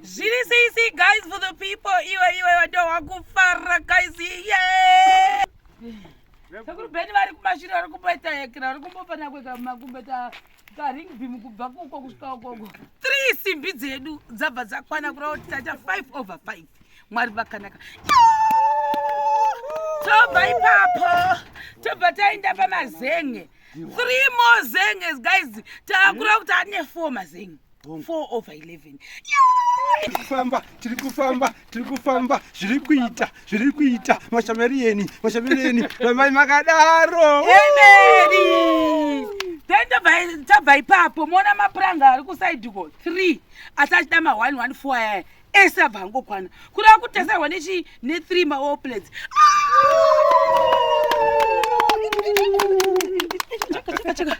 Zviri sei sei guys for the people iwe iwe ndo wakufara guys, yeah. Sekuru Beni vari kumashure, vari kumboita hekera, vari kumbofana kuita makumboita karing beam kubva kuko kusvika ukoko. Three simbi dzedu dzabva dzakwana, kureva kuti taita 5 over 5. Mwari vakanaka. Tobva ipapo, tobva taenda pamazenge. Three more zenges guys, takureva kuti ane four mazenge, 4 over 11. Kufamba, tiri kufamba, tiri kufamba, zviri kuita, zviri kuita. Mashamariyeni, mashamariyeni, rambai makadaro. Amen. Then tabva ipapo, moona mapuranga ari kusaidhiko 3, asi achida ma114 aya ese abva angokwana, kureva kuti tasarwa nechi ne3 mawall plates. Cheka, cheka.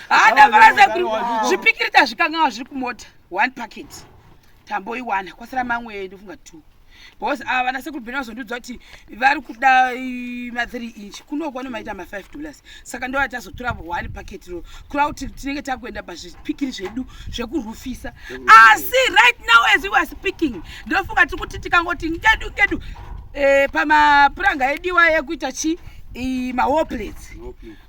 Hada sekuru, zvipikiri tazvikanganwa, zviri kumota. One packet tamboiwana, kwasara mamwe, ndofunga two, because ava vana sekuru Bheni vazondiudza kuti vari kuda ma3 inch, kunoko vanomaita ma$5, saka ndo tazotora one packet ro, kureva kuti tinenge takuenda pazvipikiri zvedu zvekurufisa. Asi right now as we are speaking, ndofunga tiri kuti tikangoti ngedu ngedu pamapuranga ediwa ekuita chi mawall plates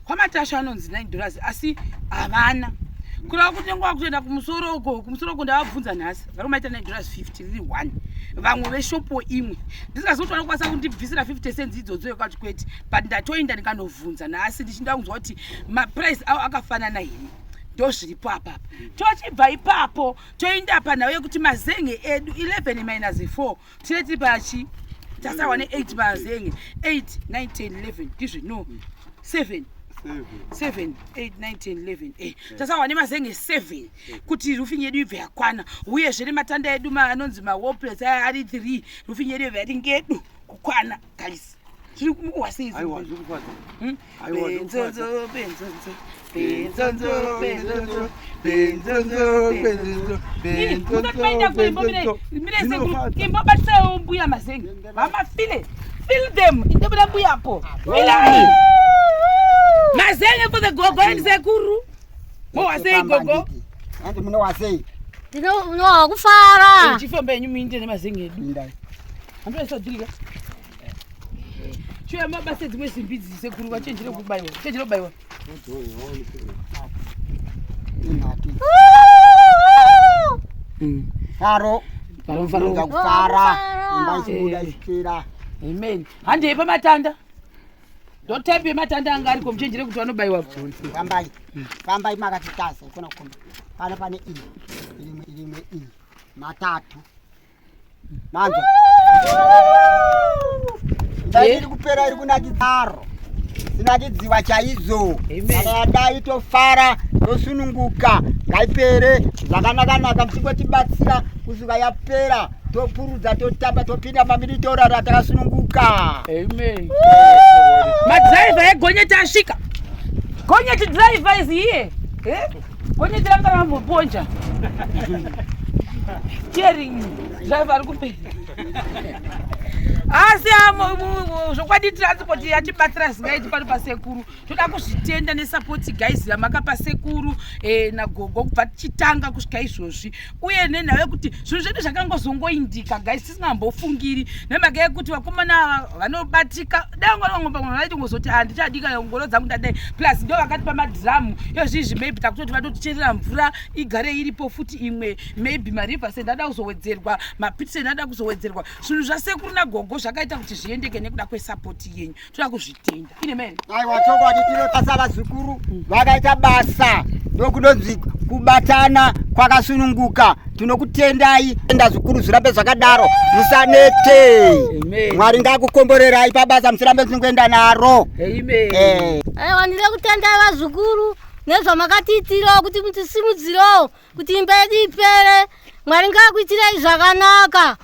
kwamatasha anonzi $9, asi havana, kureva kuti nenguva kutoenda kumusoro uko. Kumusoro uko ndavabvunza nhasi, vari kumaita $9.50 riri one. Vamwe veshopo imwe ndisingazi kuti vanokwanisa kundibvisira 50 cents idzodzo yekati kwete, but ndatoenda ndikanovhunza nhasi ndichinda kunzwa kuti maprice avo akafanana here. Ndo zviripo apapa. Tochibva ipapo, toenda panhau yekuti mazenge edu 11 minus 4, tine tiri pachi tasarwa ne8 mazenge, 8, 9, 10, 11, ndizvo? No, 7, 7, 8, 9, 10, 11. Tasarwa nemazenge 7 kuti roofing yedu ibve yakwana, uyezve nematanda edu anonzi mawall plates aya ari 3, roofing yedu ibve yati ngedu kukwana. Guys, tiri kumukuhwa sei? Aiwa, zviri kufadza. Aiwa, zviri Benzonzo, benzonzo, benzonzo, benzonzo. Benzonzo, benzonzo. Musati maenda kuimbo, mire sekuru, imbobatisaiwo mbuya mazenge, vamafile. Fill them, indobuda mbuyapo. Filai mazenge for the gogo and sekuru. Mowa sei, gogo? Hanzi munowa sei? Ndinowa kufara. Chifamba yenyu muinde nemazenge edu. Indai. Handoisadhirika chiuya mabasa dzimwe simbi idzi, sekuru, vachenjere kubayiwa, chenjere kubayiwa. Inhatu. Faro. Faro, faro. Kuda kufara. Imba ichibuda ichipera. Amen. Handei pamatanda, ndotype yematanda anga ariko, muchenjere kuti vanobayiwa. Fambai. Fambai makatitasa ikona kukomba. Pano pane iyi. Irimwe, irimwe iyi. Matatu. Manzo. Imba iri kupera, iri kunakidzaro. Sinakidziwa chaidzo. Amen. Kana yadai tofara, tosununguka. Ngaipere zvakanaka-naka, muchingotibatsira kusvika yapera. Topurudza, totamba, topinda mamiri, torara takasununguka. Amen. Madhiraivha egonyeti asvika. Gonyeti driver is here. Eh? Gonyeti ranga ramboponja. Steering driver ari kumberi. Asi zvokwadi transport yatibatsira zvingaiti pano pasekuru. Toda kuzvitenda nesupport guys yamakapa sekuru nagogo kubva tichitanga kusvika izvozvi, uye nenhau yekuti zvinhu zvedu zvakangozongoindika guys, tisingambofungiri, nemhaka yekuti vakomana ava vanobatika. Dai ngoro pamwe vaitongozoti handichadika ngoro dzangu, ndadai. Plus ndo vakatipa madhiramu izvizvi, maybe takutoti vatoticherera mvura igare iripo futi imwe, maybe marivers ada kuzowedzerwa, mapitsen ada kuzowedzerwa. Zvinhu zvasekuru nagogo zvakaita kuti zviendeke nekuda kwesapoti yenyu. Toda kuzvitenda inemene. Aiwa, chokwadi tinotasa vazukuru vakaita basa, ndokunonzi kubatana kwakasununguka. Tinokutendai, enda zukuru, zvirambe zvakadaro, musanete. Amen. Mwari ngakukomborerai pabasa, musirambe muchingoenda naro. Amen. Aiwa, ndinoda kutendai vazukuru nezvamakatiitirawo kuti mutisimudzirawo kuti imba yedu ipere. Mwari ngakuitirei zvakanaka.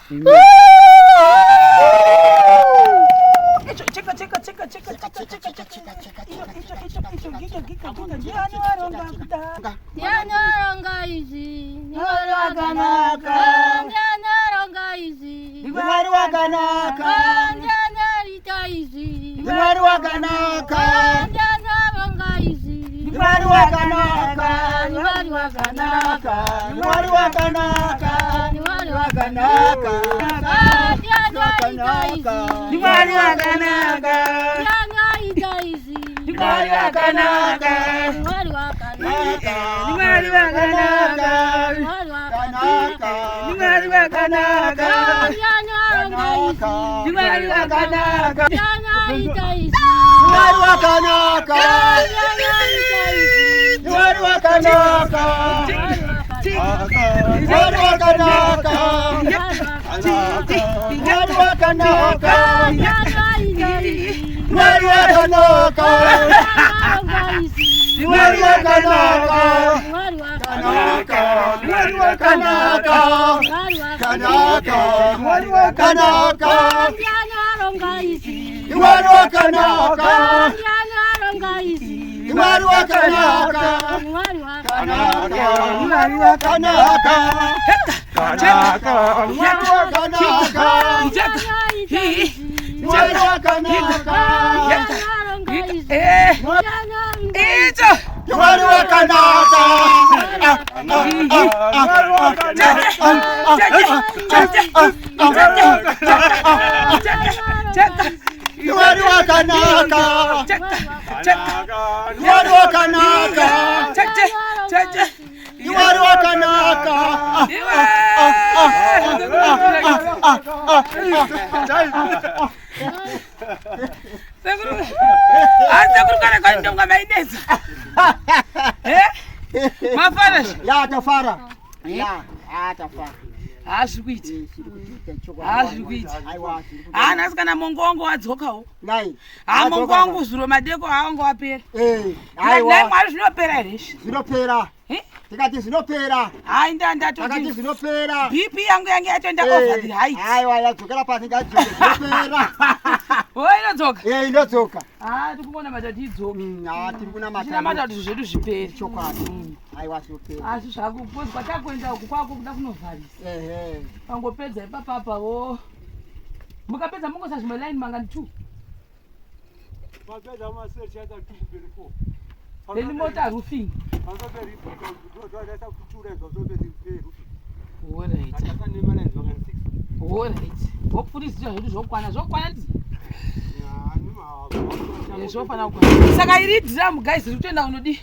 Icho, cheka, cheka, cheka, cheka, cheka, cheka, cheka, cheka. Icho, icho, icho, icho, giga, giga, giga. Ndiani waronga kuda? Ndiani waronga izvi? Mwari wakanaka. Ndiani waronga izvi? Mwari wakanaka. Ndiani arita izvi? Mwari wakanaka. Ndiani waronga izvi? Mwari. Mwari wakanaka, Mwari wakanaka, Mwari wakanaka, Mwari wakanaka, Mwari wakanaka, Mwari wakanaka, Mwari wakanaka, Mwari wakanaka, Mwari wakanaka, Mwari wakanaka, Mwari wakanaka, Mwari wakanaka, Mwari wakanaka, Mwari wakanaka, Mwari wakanaka, Mwari wakanaka, Mwari wakanaka, kanaka, Mwari wakanaka, Mwari wakanaka, Mwari wakanaka, Mwari wakanaka, Kanaka. Mwari wakanaka, Mwari wakanaka, Eh, icho Mwari wakanaka. Mwari wakanaka. Mwari wakanaka, Mwari wakanaka, Mwari wakanaka. Asekuru kana kwandonga mainetsa. Mafara Ya tafara. Ya, ya tafara. haazviri kuita, haazviri kuita. Aiwa. Haanasi kana mongo wangu wadzokawo. Nai. Ha, mongo wangu zuro madeko hawangu wapera. Eh, Nai aiwa. Mwari, zvinopera here izvi? Zvinopera. Eh? Tikati zvinopera. Hai, nda Takati ndatoti zvinopera. BP yangu yange yatoenda over the height. Aiwa, yadzokera pasi, ngadzoke, zvinopera. Ho, inodzoka. Eh, inodzoka. Ha, tiri kungona matati idzoke. Ah, tiri kunamata. Tinamata kuti zvedu zvipere. Chokwadi. Aiwa, zvinopera. Asi zvakupozi kwatakuenda uku kwako kuda kunovharisa. Ehe. Pangopedza ipapapa wo, mukapedza mungosa zvimwe line mangani two, then mota roofing. Alright, alright, wopfurizira zvedu zvokwana, zvokwana, zvofana kukwana. Saka iri drum, guys, riri kutoenda kunodi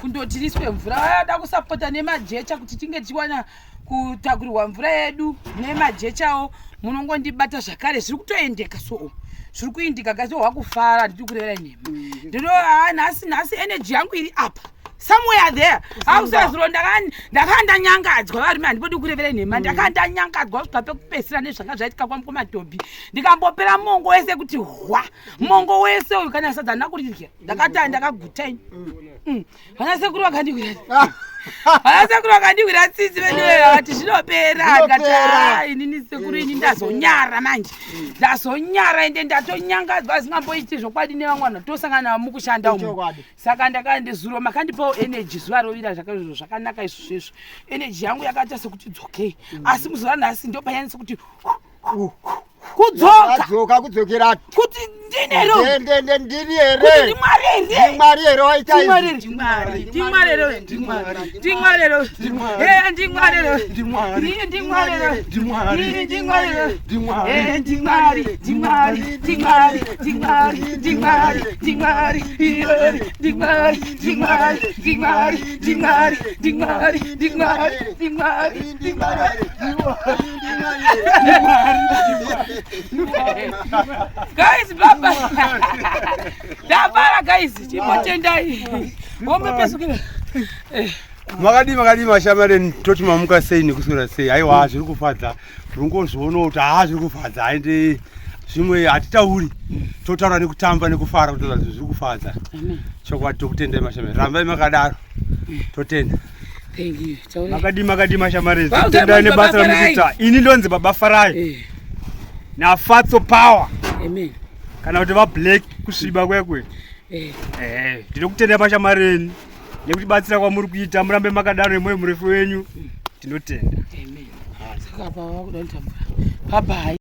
kundoti riswe mvura. Vayada kusapota nemajecha kuti tinge tichiwana kutakurirwa mvura yedu nemajechawo, munongondibata zvakare. Zviri kutoendeka, so zviri kuindika, guys. Hwakufara, ndiri kurevera nhema? Ndino nhasi, nhasi energy yangu iri apa somewhere there. Akusazuro ndakaa ndanyangadzwa, varume, handibodi kurevera nhema. Ndakaa ndanyangadzwa kusvika pekupedzisira nezvanga zvaitika kwamukomadhobhi. Ndikambopera mongo wese kuti hwa, mongo wese uyu, kana sadza handina kurirya. Ndakati ndakaguta ini. Vana sekuru vakandiwira, vana sekuru vakandiwira tsitsi veduwe, vakati zvinopera. Ndikati Zvinopera. "Ah, inini sekuru, ini ndazonyara manje, ndazonyara, ende ndatonyangadzwa asingamboiti zvokwadi nevamwe vanhu tosangana navo mukushanda umu." Chokwadi. Saka ndakandizuro makandipawo energy zuva rovira zvakaizvo zvakanaka izvozvo izvo. Energy yangu yakaita sekuti dzokei, asi muzuva nhasi ndopanyanyisa kuti kudzoka. Adzoka, kudzokera. Kuti ndinero Ndende ndini kuti here? ndimwari here? Ndimwari here waita Ndimwari izvi? here? Ndimwari here? Ndimwari here? Eh, ndimwari here? Ndimwari. Ndimwari here? Ndimwari. Ndimwari here? Ndimwari. Eh, ndimwari, ndimwari, ndimwari, ndimwari, ndimwari, ndimwari, eh, ndimwari, ndimwari, ndimwari, ndimwari, ndimwari, ndimwari, ndimwari, ndimwari. Guys, baba, ndafara guys, chimotendai womepesukira. Makadii, makadii mashamareni? Toti mamuka sei nekuswera sei? Aiwa, zviri kufadza, ringozvionawo kuti haa, zviri kufadza. Aende zvimwe hatitauri, totaura nekutamba nekufara kuti zvinhu zviri kufadza chokwadi. Tokutendai mashamari, rambai makadaro, totenda. Thank you. Taura. Makadii, makadii mashamarezi? Baba, Tendai Baba nebasa Farai. ramukuita. Ini ndonzi Baba Farai naFatso Power, Amen. kana kuti vaBlack kusviba kwekwe. Ehe, ndinokutendai mashamareni nekutibatsira kwamuri kuita. Murambe makadaro nemwoyo murefu wenyu, tinotenda. Amen. Saka apa wakuda kutambura. Bye bye.